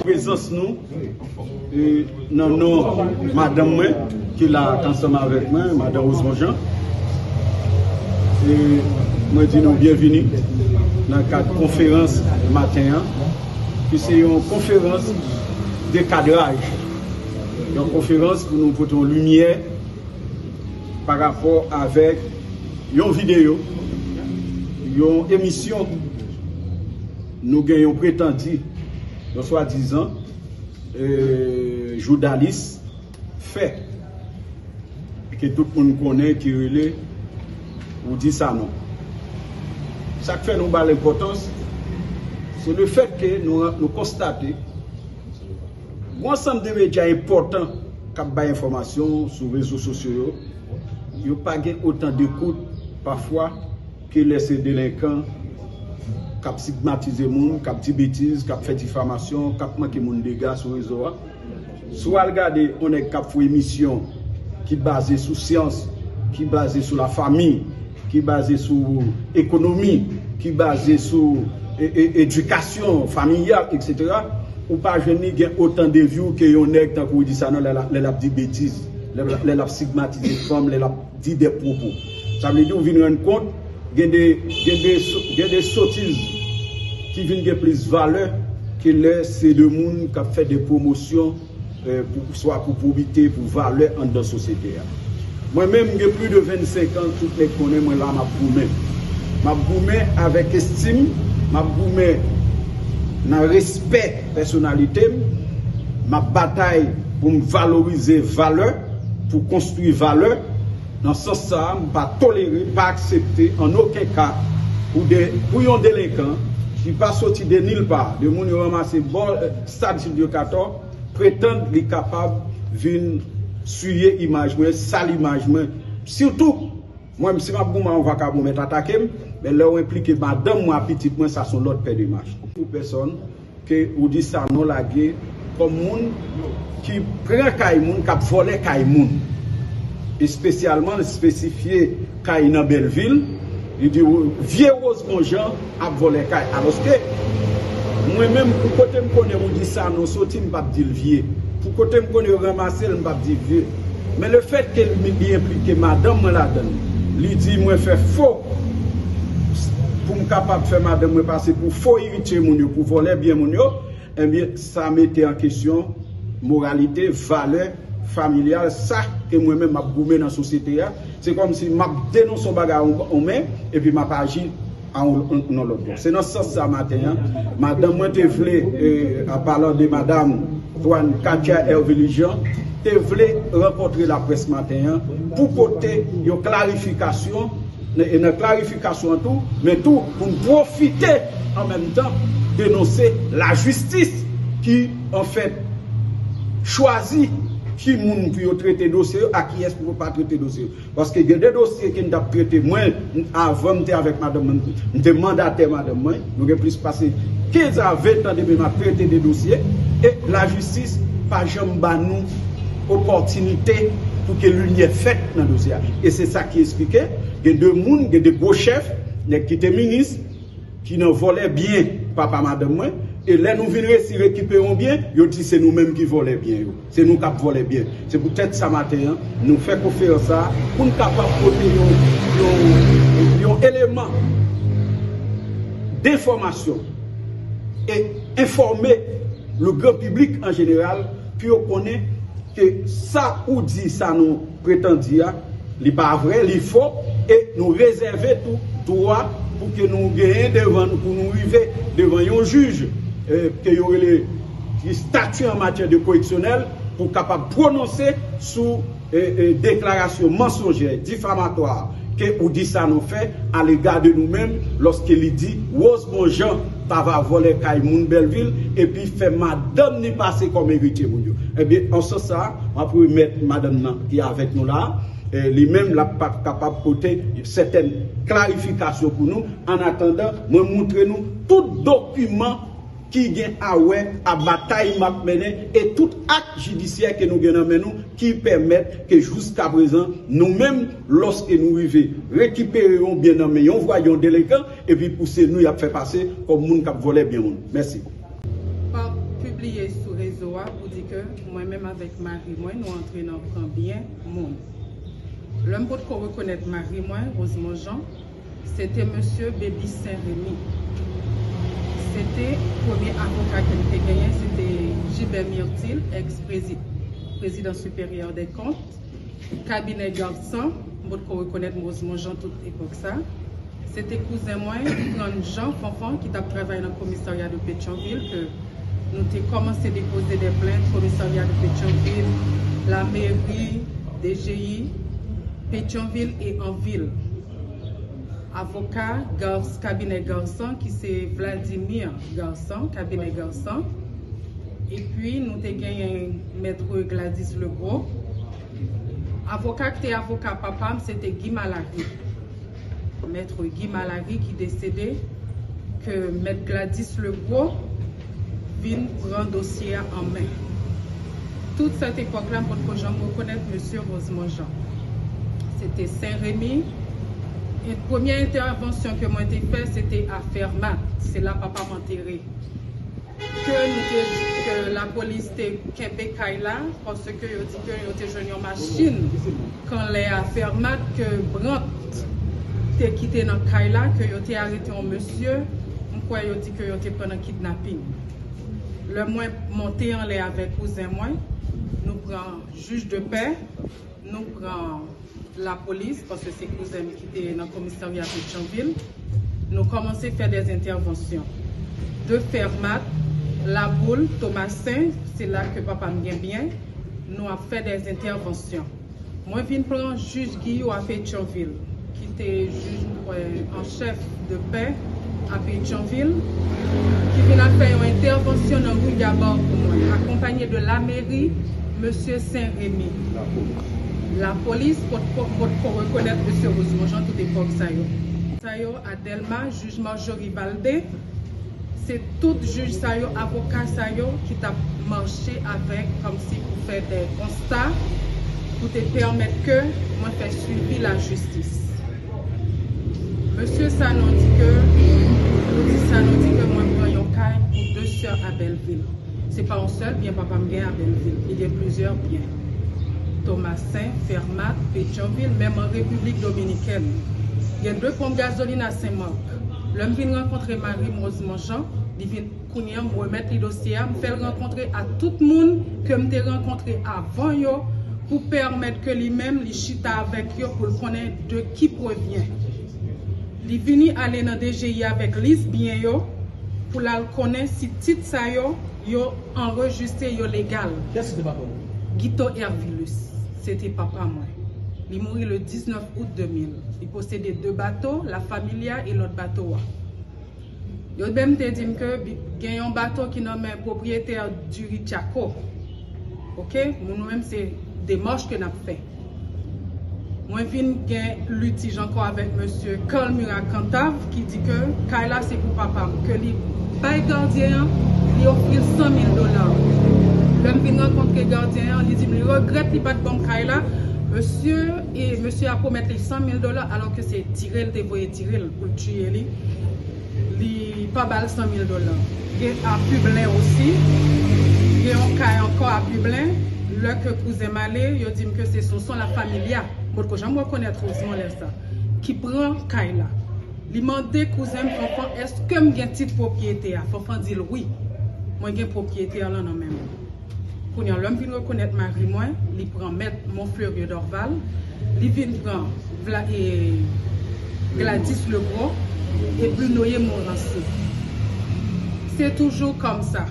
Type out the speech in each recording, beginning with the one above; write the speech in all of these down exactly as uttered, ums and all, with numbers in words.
Prezans nou, e, nan non madanm mwen, ki la ansanm avèk mwen, madan Rosemond Jean. E mwen di nou byenvini nan kad konferans maten an, ki se yon konferans de kadraj, yon konferans pou nou pote yon limyè pa rapò avèk yon videyo, yon emisyon nou gen yon pretandi, yon swadizan, e, joudalis fè, ke tout moun konnen, ki rele Roudy Sanon. Sa k fè nou ba l enpòtans, se le fèt ke nou, nou konstate yon ansanm de medya enpòtan k ap bay enfòmasyon sou rezo sosyo yo, yo pa gen otan dekout pafwa ke lè se delenkan k ap stigmatize moun, k ap di betiz, k ap fè difamasyon, k ap manke moun dega sou rezo a. Si w al gade yon nèg k ap fè emisyon ki baze sou syans, ki baze sou lafanmi, ki baze sou ekonomi, ki baze sou e, e, edikasyon familyal, etsetera, ou pa jwenn li gen otan de view ke yon nèg tankou Roudy Sanon lè l ap, lè l ap di betiz, lè l ap, lè l ap stigmatize fanm, lè l ap di de pwopo. Sa vle di ou vin rann kont gen de, gen de, so- gen de sotiz ki vin gen plis valè ke lè se de moun k ap fè de pwomosyon, e, pou, swa pou pwobite, pou valè anndan sosyete a. Mwen menm, m gen plis de vennsenk an, tout nèg konnen mwen la, m ap goumen. M ap goumen avèk estim, m ap goumen nan respè pèsonalite m, m ap batay pou m valorize valè, pou konstwi valè. Nan sans sa a, m pa tolere, pa aksepte an okenn ka pou de, pou yon delenkan ki pa soti de nil pa, de moun yo ranmase bò, e, stad Jules Dieucatort, pretann li kapab vin siye imaj mwen, sal imaj mwen. Sitou, mwen, si m ap goumen ak yon vakabon, mèt atake m, men lè w enplike madanm mwen ak pitit mwen, sa se yon lòt pè de mach. Pou pèsòn, ke Roudy Sanon lage kòm moun ki pran kay moun, k ap vòlè kay moun. Espesyalman, l espesifye kay nan Bèlvil. Li di, vye Rosemond Jean ap vòlè kay. Alòske, mwen menm, pou kote m konnen Roudy Sanon soti, m p ap di l vye. Pou kote m konnen yo ranmase l, m p ap di vye. Men le fèt ke li, li enplike madanm mwen ladan l, li di mwen fè fo pou m kapab fè madanm mwen pase pou fo eritye moun yo, pou vòlè byen moun yo, ebyen, sa mete an kesyon moralite, valè familyal, sa ke mwen menm m ap goumen nan sosyete a. Se kòmsi m ap denonse yon bagay, yon, yon men, epi m ap aji a yon, yon, yon lòt bò. Se nan sans sa maten an, madanm mwen te vle, e, an palan de madanm Twan Katia Hervé Lijean, te vle rankontre laprès maten an pou pote yon klarifikasyon, e nan klarifikasyon an tou, men tou pou n pwofite an menm tan denonse lajistis ki, anfèt, chwazi ki moun pou yo trete dosye yo ak kiyès pou yo pa trete dosye yo. Paske gen de dosye ke n t ap trete, mwen, avan m te avèk madanm mwen, m te mandatè madanm mwen, nou gen plis pase kenz a ven tan depi m ap trete de dosye, e lajistis pa janm ba nou opòtinite pou ke limyè fèt nan dosye a. E se sa ki esplike, gen de moun, gen de gwo chèf, nèg ki te minis, ki nan vòlè byen papa madanm mwen, e lè nou vin resi rekipere yon byen, yo di se nou menm ki vòlè byen yo. Se nou k ap vòlè byen. Se poutèt sa maten an, nou fè konferans sa a pou n kapab pote yon, yon, yon eleman denfòmasyon e enfòme le gran piblik an jeneral pou yo konnen ke sa Roudy Sanon pretann di a, li pa vre, li fo, e nou rezève tou dwa pou ke nou genyen devan nou, pou nou rive devan yon jij, e, ke yo rele ki stati an matyè de koreksyonèl, pou kapab pwononse sou, e, e, deklarasyon mansonjè, difamatwa, ke Roudy Sanon fè alega de nou menm, lòske li di Rosemond Jean t ava vòlè kay moun Bèlvil, epi fè madanm ni pase kòm eritye moun yo. Ebyen, an sans sa a, m ap remèt madanm nan ki avèk nou la a, e, li menm, l ap pa-, kapab pote sètèn klarifikasyon pou nou. An atandan, mwen montre nou tout dokiman ki gen a wè a batay m ap mennen e tout ak jidisyè ke nou gen nan men nou ki pèmèt ke jiskaprezan nou menm, lòske nou rive rekipere yon byen nan men yon vwa yon delenkan, epi pou se nou y ap fè pase kòm moun k ap vòlè byen moun. Mèsi. Pa pibliye sou rezo a pou di ke mwen menm avèk mari mwen nou antre nan pran byen moun. Lè m potko rekonèt mari mwen, Rosemond Jean, se te mesye Baby Saint Remy. Se te premye avoka ke m te genyen, se te Gilbert Myrtil, ex prezidan siperyè dè kont, kabinè Garsan, m potko rekonèt Rosemond Jean tout epòk sa. Se te kouzen mwen, Frann Jean Fanfan, ki t ap travay nan komisarya de Petyonvil, ke nou te kòmanse depoze de plent, komisarya de Petyonvil, lameri, D G I, Petyonvil e anvil. Avoka Gars, kabinè Garsan, ki se Vladimir Garsan, kabinè Garsan. Epi nou te genyen mèt Gladys Legros. Avoka ki te avoka papa m, se te Guy Malary. Mèt Guy Malary ki desede, ke mèt Gladys Legros vin pran dosye a an men. Tout sèt epòk la, m potko janm rekonèt mesye Rosemond Jean. Se te Sen Remi. E premyè entèvansyon ke mwen te fè, se te a Fèmat. Se la papa m antere. Ke nou te, ke lapolis te kenbe kay la, paske yo di ke yo te jwenn yon machin kanlè a Fèmat ke Brant te kite nan kay la, ke yo te arete yon mesye, m kwè yo di ke yo te pran nan kidnaping. Lè mwen monte anlè avèk kouzen mwen, nou pran jij de pè, nou pran lapolis, paske se kouzen m ki te nan komisarya Petyonvil, nou kòmanse fè dè entèvansyon. De Fèmat, Laboul, Tomasen, se la ke papa m gen byen, nou ap fè dè entèvansyon. Mwen vin pran jij Giyou a Petyonvil, ki te jij, m kwè, an chèf de pè a Petyonvil, ki vin ap fè yon entèvansyon nan ri Gabar pou mwen, akonpanye de lameri, mesye Sen Remi. Lapolis potko, potko rekonèt mesye Rosemond Jean tout epòk sa yo. Sa yo, Adelma, jij Marjorie Valdé, se tout jij sa yo, avoka sa yo ki t ap mache avèk, kòmsi pou fè dè konsta, pou te pèmèt ke mwen fè swivi lajistis. Mesye Sanon di ke, nou di Sanon di ke mwen pran yon kay pou de sè a Bèlvil. Se pa yon sèl byen papa m gen a Bèlvil, li gen plizyè byen. Tomasen, Fèmat, Petyonvil, menm an Repiblik Dominikèn. Gen de ponp gazolin a Senmak. Lè m vin rankontre mari m, Rosemond Jean, li vin kounye a, m remèt li dosye a, m fè l rankontre a tout moun ke m te rankontre avan yo pou pèmèt ke li menm li chita avèk yo pou l konnen de ki pwevyen. Li vini ale nan D G I avèk lis byen yo pou l al konnen si tit sa yo, yo anrejistre, yo legal. Kiyès ki te papa w? Guito Hervilus, se te papa mwen. Li mouri le diznèf out de mil. Li posede de bato, La Familia e lòt bato a. Yo menm te di m ke bi- gen yon bato ki nan men pwopriyetè Duri Chaco. Oke? Moun nou menm se demach ke n ap fè. Mwen vin gen litij ankò avèk mesye Carl Murat Cantave ki di ke kay la se pou papa m, ke li bay gadyen an, li ofri l san mil dola. Lè m vin rankontre gadyen an, li di m li regrèt li pa t ban m kay la. Mesye, e mesye a pwomèt li san mil dola, alòske se tire l te voye tire l pou l tiye li. Li pa ba l san mil dola. Gen a Piblen osi. Gen yon kay ankò a Piblen. Lè ke kouzen m ale, yo di m ke se Sonson La Familia, m potko janm rekonèt Rosemond lè sa, ki pran kay la. Li mande kouzen m Fanfan, èske m gen tit pwopriyete a? Fanfan di l wi. Mwen gen pwopriyete a lan nan men mwen. Kounye a, lè m vin rekonèt mari mwen, li pran mèt Monfleury Dorval, li vin pran Vla, e, Gladys Legros e Brunoye Morancy. Se toujou kòmsa.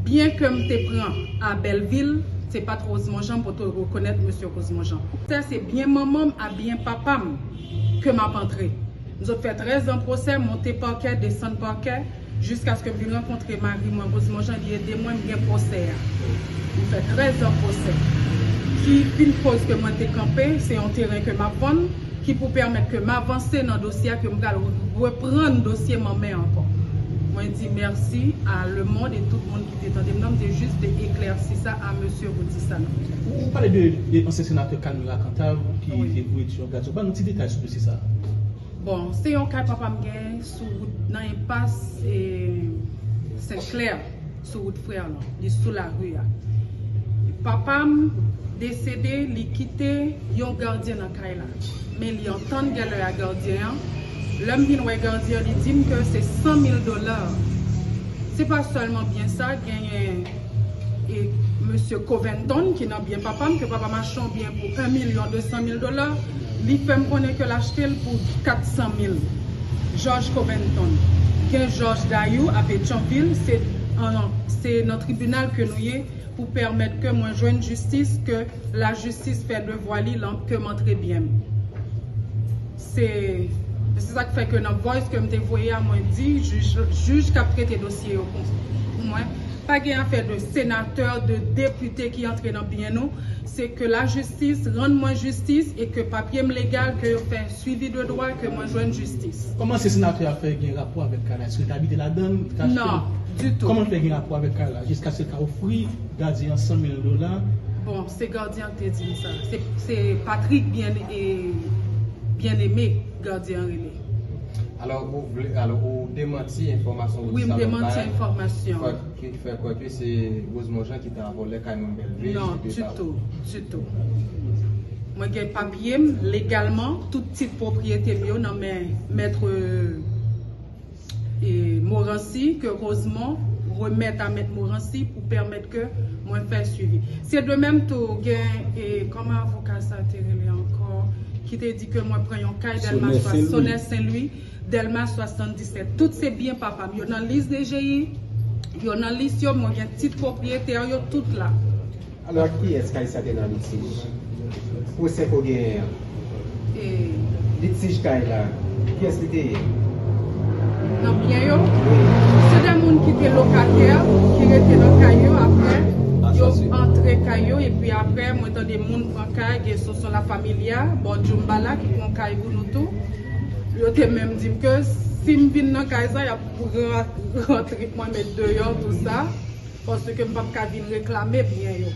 Byen ke m te pran a Bèlvil, se pa t Rosemond Jean m potko rekonèt mesye Rosemond Jean. Sa se byen manman m a byen papa m ke m ap antre. M sot fè trèz an pwosè, monte pakè, desann pakè, jiskaske m vin rankontre mari mwen, Rosemond Jean, li ede mwen, m gen pwosè a. M fè trèz an pwosè. Ki fin koz ke mwen te kanpe, se yon teren ke m ap vann, ki pou pèmèt ke m avanse nan dosye a, ke m pral reprann dosye manman ankò. Mwen di mèsi a le monde e tout moun ki te tande m nan, m te jis te eklèsi sa a mesye Rhodisano. Ou pale de, de ansyen senatè Calmira Cantave ki te voye ti yon gad sou. Ban nou ti detay sou dosye sa a. Bon, se yon kay papa m gen sou wout nan enpas Senklè, sou wout Frè lan, li sou lari a. Papa m desede, li kite yon gadyen nan kay la. Men li antann gèlè a gadyen an. Lè m vin wè gadyen an, li di m ke se san mil dola. Se pa sèlman byen sa, genyen e mesye Coventon ki nan byen papa m, ke papa m achte yon byen pou en milyon de san mil dola, li fè m konnen ke l achte l pou kat san mil. George Coventon. Gen George Dayou a Petyonvil, se an, se nan tribinal ke nou ye pou pèmèt ke mwen jwenn jistis, ke lajistis fè devwa li, lan ke m antre byen m. Se se sa k fè ke nan voice ke m te voye a, mwen di jij, jij k ap trete dosye yo pou mwen, pa gen afè de senatè, de depite ki antre nan byen nou. Se ke lajistis rann mwen jistis e ke papye m legal, ke yo fè swivi de dwa, ke mwen jwenn jistis. Kòman se senatè a fè gen rapò avèk kay la? Èske l te abite ladan l? Non, ditou. Kòman l fè gen rapò avèk kay la jiskaske l ka ofri gadyen an san mil dola? Bon, se gadyen an ki te di m sa. Se, se Patrick Bien, e, Bien-Aimé, gadyen an rele. Alò, ou vle, alò, ou demanti enfòmasyon Rhodisano bay, Wi, m demanti enfòmasyon. Ki fè kwè ke se Rosemond Jean ki ta vòlè kay Mwen Bèlve. Non, ditou, ditou. Mwen gen papye m legalman, tout tit pwopriyete m yo nan men mèt e, Morancy, ke Rosemond remèt a mèt Morancy pou pèmèt ke mwen fè swivi. Se de menm tou, gen, e, kòman avoka sa te rele ankò, ki te di ke mwen pran yon kay Dèlma Sonè Sen Lwi, Dèlma swasanndisèt. Tout se byen papa m. Yo nan lis D G I, yo nan lis yo, mwen gen tit pwopriyetè yo, tout la. Alò, ak kiyès kay sa te nan litij? Pwosè ke w genyen an? Litij kay la, kiyès li te ye? Nan byen yo? Se de moun ki te lokatè, ki rete nan kay yo, apre yo antre kay yo, epi apre mwen tande moun pran kay, gen Sonson La Familia, bò Djoumbala ki pran kay pou nou tou. Yo te menm di m ke si m vin nan kay sa, y ap pran trip mwen met deyò, tou sa. Paske m p ap ka vin reklame byen yo.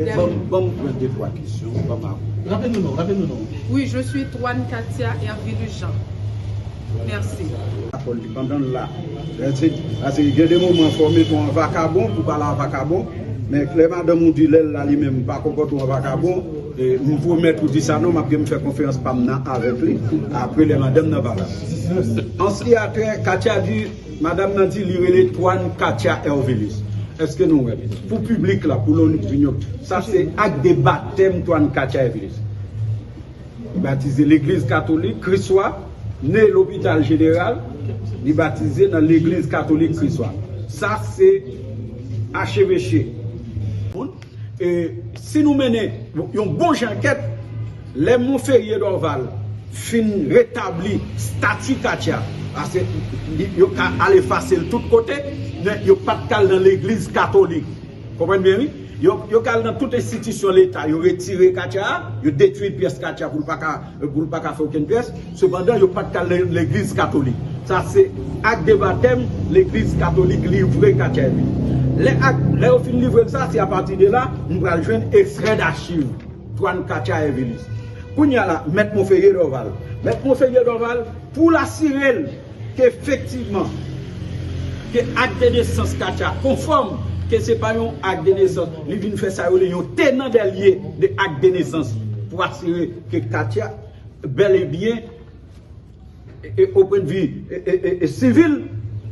Ban m pran de twa kesyon, ban m ap. Raple nou non, raple nou non. Oui, je suis Twan Katia Hervilus Jean. Merci. Lapòl li pandan l la. Paske gen de moman fò w mete w an vakabon pou pale a vakabon. Men lè madanm ou di lè l la li menm pa konpòte w an vakabon, m pwomèt ou di sa non, m ap gen m fè konferans pa m nan avèk li. Apre lè madanm nan pa la. An siyatè, Katia di Madanm nan di li rele Twan Katia Hervilus. Èske nou wè? Pou piblik la, pou Loni Junior, sa se ak de batèm Twan Katia Hervilus. Li batize legliz katolik Kriswa, ne lopital jeneral, li batize nan legliz katolik Kriswa. Sa se acheveche. E, si nou mennen yon bon jan ankèt, lè Monferrier Dorval fin retabli stati Katya, paske yo ka al efase l tout kote, men yo pa t ka al nan legliz katolik. Konprann byen, wi? Yo, yo ka al nan tout enstitisyon Leta, yo retire Katya a, yo detwi pyès Katya pou l pa ka pou l pa ka fè okenn pyès. Sepandan, yo pa t ka al legliz katolik. Sa se ak de batèm legliz katolik livre Katya Hervilus. Lè ak, lè yo fin livre l sa, se apati de la, nou pral jwenn ekstrè dachiv Twan Katya Hervilus. Kounye a la, Mèt Monferrier Dorval. Mèt Monferrier Dorval, pou l asire l ke efektivman, ke ak de nesans Katya konfòm, ke se pa yon ak de nesans, li vin fè sa yo rele yon tenant dèlye de ak de nesans pou asire ke Katya bèl e byen, e, e, o pwennvi e, e, e, e sivil,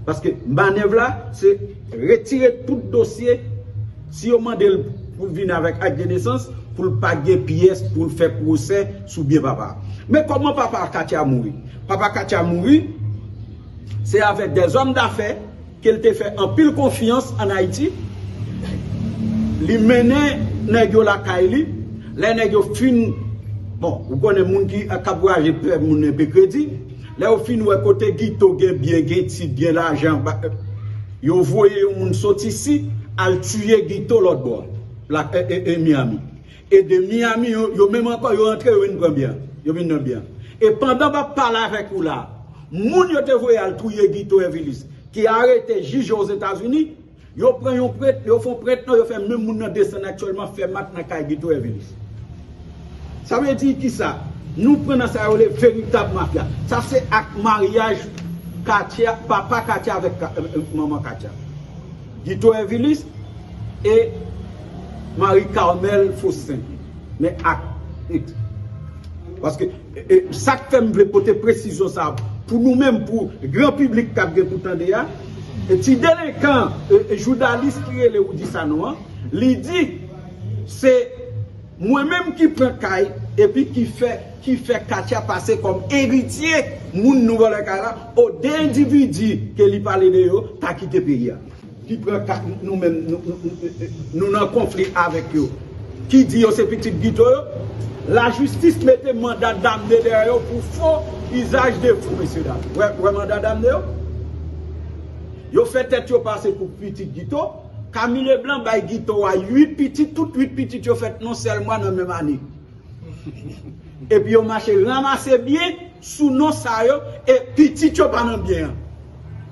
paske manèv la se retire tout dosye, si yo mande l pou l vin avèk ak de nesans, pou l pa gen pyès pou l fè pwosè sou byen papa. Men kòman papa Katya mouri? Papa Katya mouri, se avèk dèzòm dafè ke l te fè anpil konfyans ann Ayiti. Li mennen nèg yo lakay li. Lè nèg yo fin, bon, ou konnen moun ki k ap vwayaje fè moun enpe kredi. Lè yo fin wè kote Guito gen byen, gen tit, gen lajan, yo voye yon moun sot isi al tiye Guito lòtbò, la, e, e, e Miami. E de Miami, yo, yo menm ankò, yo antre, yo vin pran byen. Yo vin nan byen. E pandan m ap pale avèk ou la, moun yo te voye al touye Guito Hervilus, ki arete jij yo Ozetazini, yo pran yon prent, yo fè yon prent non, yo fè menm moun nan desann aktyèlman fè mak nan kay Guito Hervilus. Sa vle di kisa? Nou pran nan sa yo rele veritab mafya. Sa se ak maryaj Katia, papa Katia avèk manman Katia. Guito Hervilus e Marie Carmelle Faustin. Men ak. Paske e, e, sa k fè m vle pote presizyon sa pou nou menm, pou gran piblik k ap gen pou tande a, e ti delenkan, e, e joudalis ki rele Rudy Sanon an, li di se mwen menm ki pran kay epi ki fè ki fè Katia pase kòm eritye moun nou vòlè kay la, o de endividi ke li pale de yo ta kite peyi a. Ki pran ka nou menm nou, nou, nou, nou nan konfli avèk yo, ki di yo se pitit Guito yo, lajistis mete manda damne dèyè yo pou fo izaj de fo, mesye dam. Wè, wè manda damne yo? Yo fè tèt yo pase pou pitit Guito. Camille Leblanc bay Guito a uit pitit, tout uit pitit yo fèt nan sèl mwa nan menm ane. Epi yo mache ranmase byen sou non sa yo, e pitit yo pa nan byen an.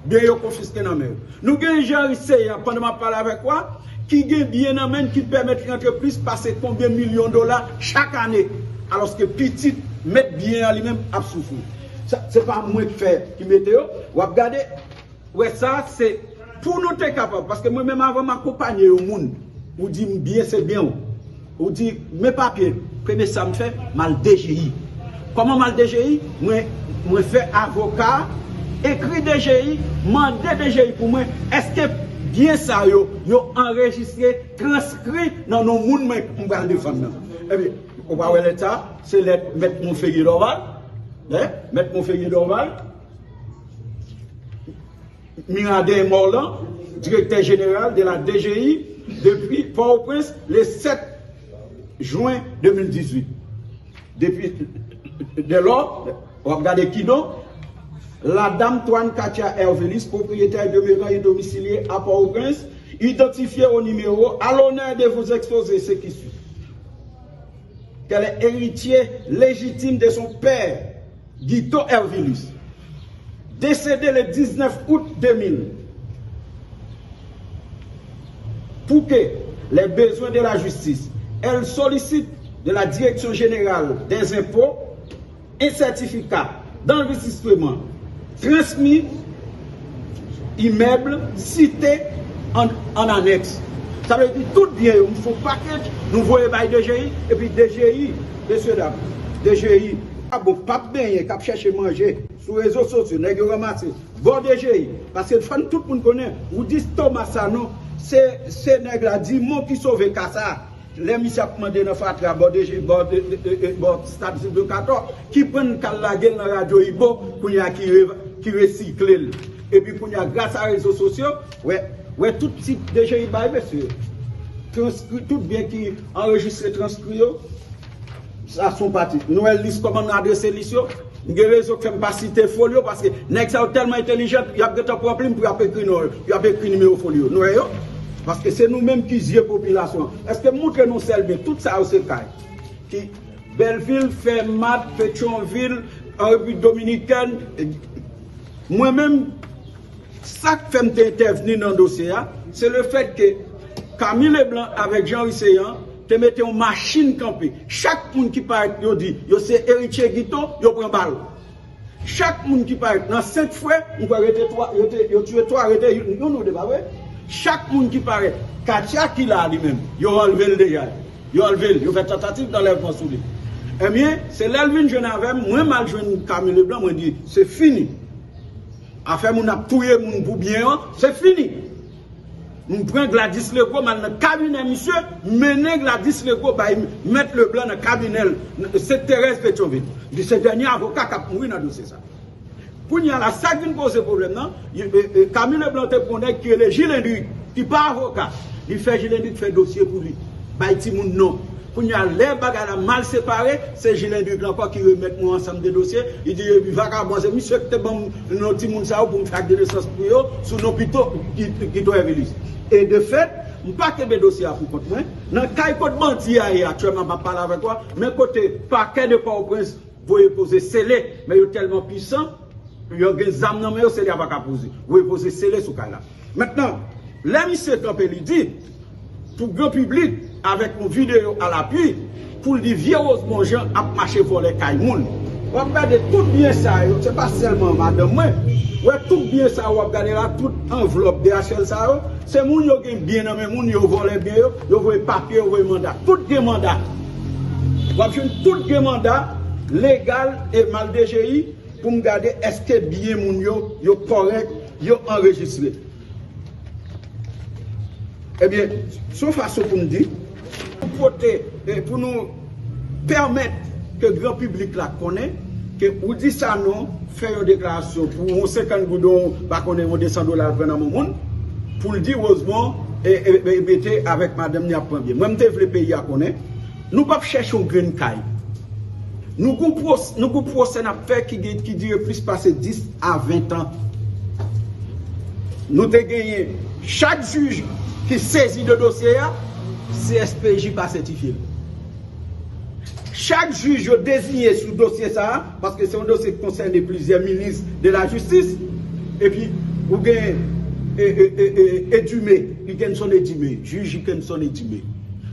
Byen yo konfiske nan men yo. Nou gen Jean Riceyan, pandan m ap pale avèk ou a, ki gen byen nan men l ki pèmèt li antre plis pase konbyen milyon dola chak ane. Alòske pitit mèt byen an li menm ap soufri. Sa, se pa mwen k fè, ki mete yo. W ap gade, wè sa, se pou nou te kapab, paske mwen menm avan m akonpanye yon moun, ou di m byen se byen w. Ou di, men papye, premye sa m fè, m al D G I. Kòman m al D G I? Mwen, mwen fè avoka, ekri D G I, mande D G I pou mwen, èske byen sa yo, yo anrejistre, transkri nan non moun mwen m pral defann nan? Ebyen, ou pa wè lèt sa, se lèt mèt Monferrier Dorval, mèt Monferrier Dorval, Miradin Morlan, directeur général de la D G I depuis Port-au-Prince le sept juin deux mille dix-huit. Depuis dès lors, w ap gade kidon, la dame Toine Katia Hervelis, propriétaire demeurant et domiciliée à Port-au-Prince, identifiée au numéro, à l'honneur de vous exposer ce qui suit. Qu'elle est héritière légitime de son père, Guito Hervilus, décédé le dix-neuf août deux mille. Pour que les besoins de la justice, elle sollicite de la Direction générale des impôts un certificat d'enregistrement transmis immeuble cité en, en annexe. Sa vle di tout byen yo, m fè yon package, nou voye bay D G I, epi D G I, mesye dam, D G I, a bon, p ap benyen, k ap chèche manje sou rezo sosyo, nèg yo ranmase, bò D G I, paske fò n tout moun konnen, Woodis Thomas Sanon, se, se nèg la, Dimon ki sove ka sa. Lè misye ap mande nan fatra bò de, bò de, de, de, bò stad Sylvio Cator, ki pran l k al lage l nan radyo Ibo, kounye a ki re, ki resikle l. Epi kounye a, gras a rezo sosyo, wè, wè tout ti D G I bay mesye. Transkri, tout byen ki anrejistre transkri yo, sa se yon pati. Nou wè lis kòman n adrese lis yo. M gen rezon k fè m pa site fo l yo, paske nèg sa yo tèlman entèlijan, y ap gentan pran plim pou y ap ekri non yo, y ap ekri nimewo fo l yo. Nou wè yo? Paske se nou menm ki zye popilasyon an. Èske m moutre nou sèl byen? Tout sa yo se kay. Ki Bèlvil, Fèmat, Petyonvil, an Repiblik Dominikèn, mwen menm, sa k fè m te entèvni nan dosye a, se lefèt ke Camille Leblanc avèk Jean Riceyan te mete yon machin kanpe. Chak moun ki parèt yo di yo se eritye Guito, yo pran bal. Chak moun ki parèt nan senk frè, m kwè rete twa, rete, yo tiye twa, rete youn, youn ou de, pa vre? Chak moun ki parèt, Katia ki la li menm, yo anlve l deja. Yo anlve l, yo fè tantativ danlèvman sou li. Ebyen, se lè l vin jwenn avè m, mwen m al jwenn Camille Leblanc, mwen di, se fini. Afè moun ap touye moun pou byen an, se fini. M pran Gladys Legros, m al nan kabinè misye, m mennen Gladys Legros bay Mèt Leblanc nan kabinè l, Sent Terèz Petyonvil. Li se dènye avoka k ap mouri nan dosye sa. Kounye a la, sa k vin poze pwoblèm nan, e, e, e, Camille Leblanc te pran yon nèg ki rele Gilles Hendrick, ki pa avoka. Li fè Gilles Hendrick fè dosye pou li, bay timoun non. Kounye a, lè bagay la mal separe, se Gilles Hendrick la ankò ki remèt mwen ansanm de dosye. Li di, epi vakabon, se misye ki te ban m non timoun sa yo pou m fè ak de nesans pou yo, sou non Guito, Guito Hervilus. E de fèt, m pa kenbe dosye a pou kont mwen. Nan kay kot bandi a ye aktyèlman, m ap pale avèk ou a, men kote pakè de Pòtoprens voye poze sele, men yo tèlman pwisan, Yo gen zam nan men yo, se li a pa ka poze. Repoze sele sou kay la. Mentnan, lè misye kanpe, li di, pou gran piblik, avèk yon videyo alapui, pou l di vye Rosemond Jean ap mache vòlè kay moun. W ap gade tout byen sa yo, se pa sèlman madanm mwen. W wè tout byen sa yo w ap gade la, tout anvlòp D H L sa yo, se moun yo gen byen nan men moun, yo vòlè byen yo, yo voye papye, yo voye manda. Tout gen manda. W ap jwenn tout gen manda legal e mal D G I pou m gade èske byen moun yo, yo kòrèk, yo anrejistre. Ebyen, se yon fason pou m di, pou pote, e pou nou pèmèt ke gran piblik la konnen ke Rudy Sanon fè yon deklarasyon pou yon senkant goud, yon, pa konnen, yon de san dola l pran nan men moun, pou l di Rosemond e, e, e mete avèk madanm ni ap pran byen. Mwen, m te vle peyi a konnen, nou p ap chèche yon grenn kay. Nou gon pwos-, nou gon pwosè n ap fè ki gen, ki dire plis pase dis a ven tan. Nou te genyen chak jij ki sezi de dosye a, C S P J pa sètifye l. Chak jij yo deziye sou dosye sa a, paske se yon dosye ki konsène plizyè minis de la jistis, epi ou gen e, e, e, e, Edumé, Hickenson Edumé, jij Hickenson Edumé.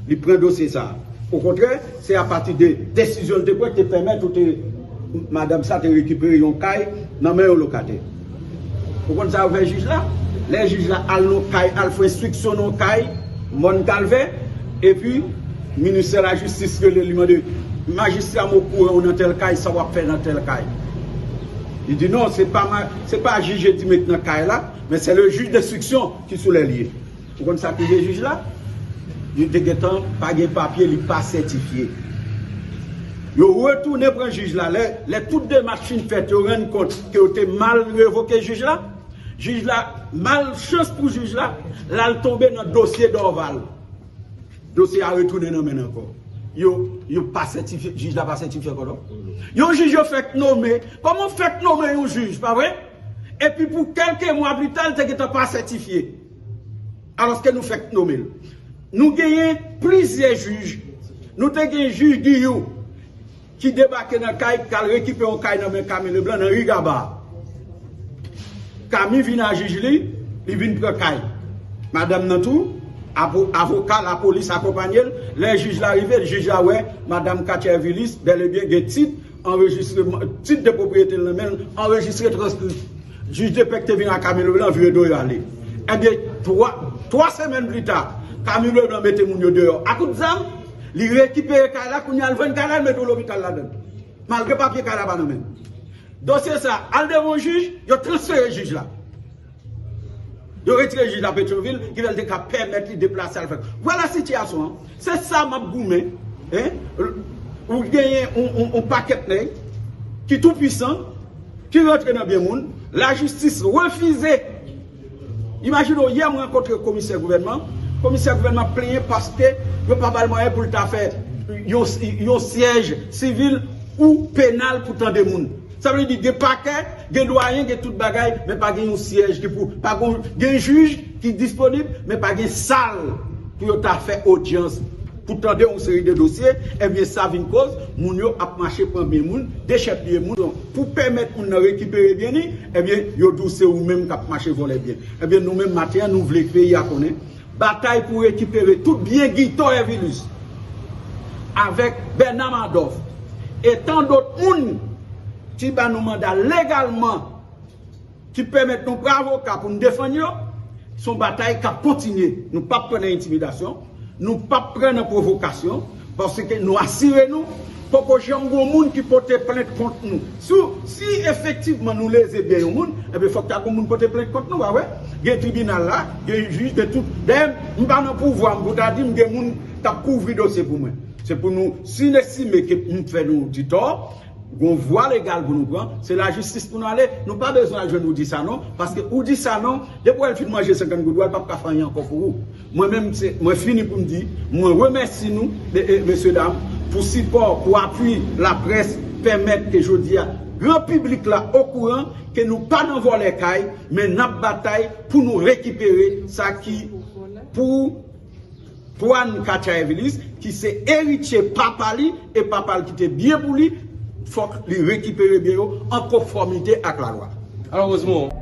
Li pran dosye sa a. Okontrè, se apati de desizyon l te pran ki te pèmèt ou te, madanm sa te rekipere yon kay nan men yon lokatè. Ou konn sa yo fè jij la? Lè jij la al nan kay, al fè enstriksyon nan kay, Mòn Kalvè, epi ministè lajistis rele li, mande, majistra, m okouran ou nan tèl kay, sa w ap fè nan tèl kay? Li di non, se pa ma-, se pa jij Edumé k nan kay la, men se le juge d'instruction ki sou lè l ye. Ou konn sa k rive jij la? Li te gentan pa gen papye, li pa sètifye. Yo retounen pran jij la. Lè, lè tout demach fin fèt, yo rann kont ke yo te mal revoke jij la. Jij la, malchans pou jij la, l al tonbe nan dosye Dorval. Dosye a retounen nan men l ankò. Yo, yo pa sètifye, jij la pa sètifye ankò non. Yon jij yo fèk nome. Kòman w fèk nome yon jij, pa vre? Epi pou kèlke mwa pita, l te gentan pa sètifye. Alòske nou fèk nome l. Nou genyen plizyè jij. Nou te gen jij Guillou ki debake nan kay, k al rekipere yon kay nan men Camille Leblanc nan ri Gaba. Camille vin a jij li, li vin pran kay. Madanm nan tou, apo-, avoka lapolis akonpanye l. Lè jij la rive, jij la wè madanm Katia Evilis bèl e byen gen tit, anrejistreman, tit de pwopriyete l nan men l, anrejistre, transkri. Jij de pè ki te vin a Camille Leblanc vire do yo ale. Ebyen, twa, twa semèn pita, Camille Leblanc mete moun yo deyò a kout zam, li rekipere kay la, kounye a l vann kay la, l mete yon lopital ladan l. Malgre papye kay la pa nan men l. Dosye sa a al devan yon jij, yo transfere jij la. Yo retire jij la Petyonvil, ki fè l te ka pèmèt li deplase al fè. Vwala sitiyasyon an. Se sa m ap goumen. Hein? Ou genyen yon, yon, yon pakèt nèg ki tou pwisan, ki rantre nan byen moun, lajistis refize. Imajine w, yè m rankontre komisè gouvènman, komisè gouvènman plenyen paske yo pa ba l mwayen pou l ta fè yon, yon syèj sivil ou penal pou tande moun. Sa vle di gen pakè, gen dwayen, gen tout bagay, men pa gen yon syèj ki pou, pa gen, gen jij ki disponib, men pa gen sal pou yo ta fè odyans, pou tande yon seri de dosye, ebyen sa vin koz moun yo ap mache pran byen moun, dechèpiye moun. Pou pèmèt moun nan rekipere byen li, ebyen yo di w se ou menm k ap mache vòlè byen. Ebyen nou menm maten an nou vle peyi a konnen batay pou rekipere tout byen Guy Thor Hervilus avèk Bernard Madoff e tan dòt moun ki ba nou manda legalman ki pèmèt nou pran avoka pou n defann yo, se yon batay k ap kontinye. Nou p ap pran nan entimidasyon, nou p ap pran nan pwovokasyon, paske nou asire nou, poko janm gen yon moun ki pote plent kont nou. Si, si efektivman nou leze byen yon moun, ebyen fòk ta gen yon moun pote plent kont nou, pa vre? Gen tribinal la, gen jij, gen tout. Dayè, m pa nan pouvwa m pou ta di m gen moun k ap kouvri dosye pou mwen. Se pou nou, si n estime ke m fè nou ditò, gon vwa legal pou nou pran, se lajistis pou nou ale. Nou pa bezwen al jwenn Rudy Sanon, paske Rudy Sanon, depi w wè l fin manje senkant goud, w wè l p ap ka fè anyen ankò pou ou. Mwen menm, se, mwen fini pou m di, mwen remèsi nou, e, e, mesye dam, pou sipò, pou apui laprès, pèmèt ke jodi a, gran piblik la okouran ke nou pa nan vòlè kay, men n ap batay pou nou rekipere sa ki pou Twan Katia Evilis, ki se eritye papa li, e papa l kite byen pou li, fòk li rekipere byen yo an konfòmite ak lalwa. Alò, Rosemond,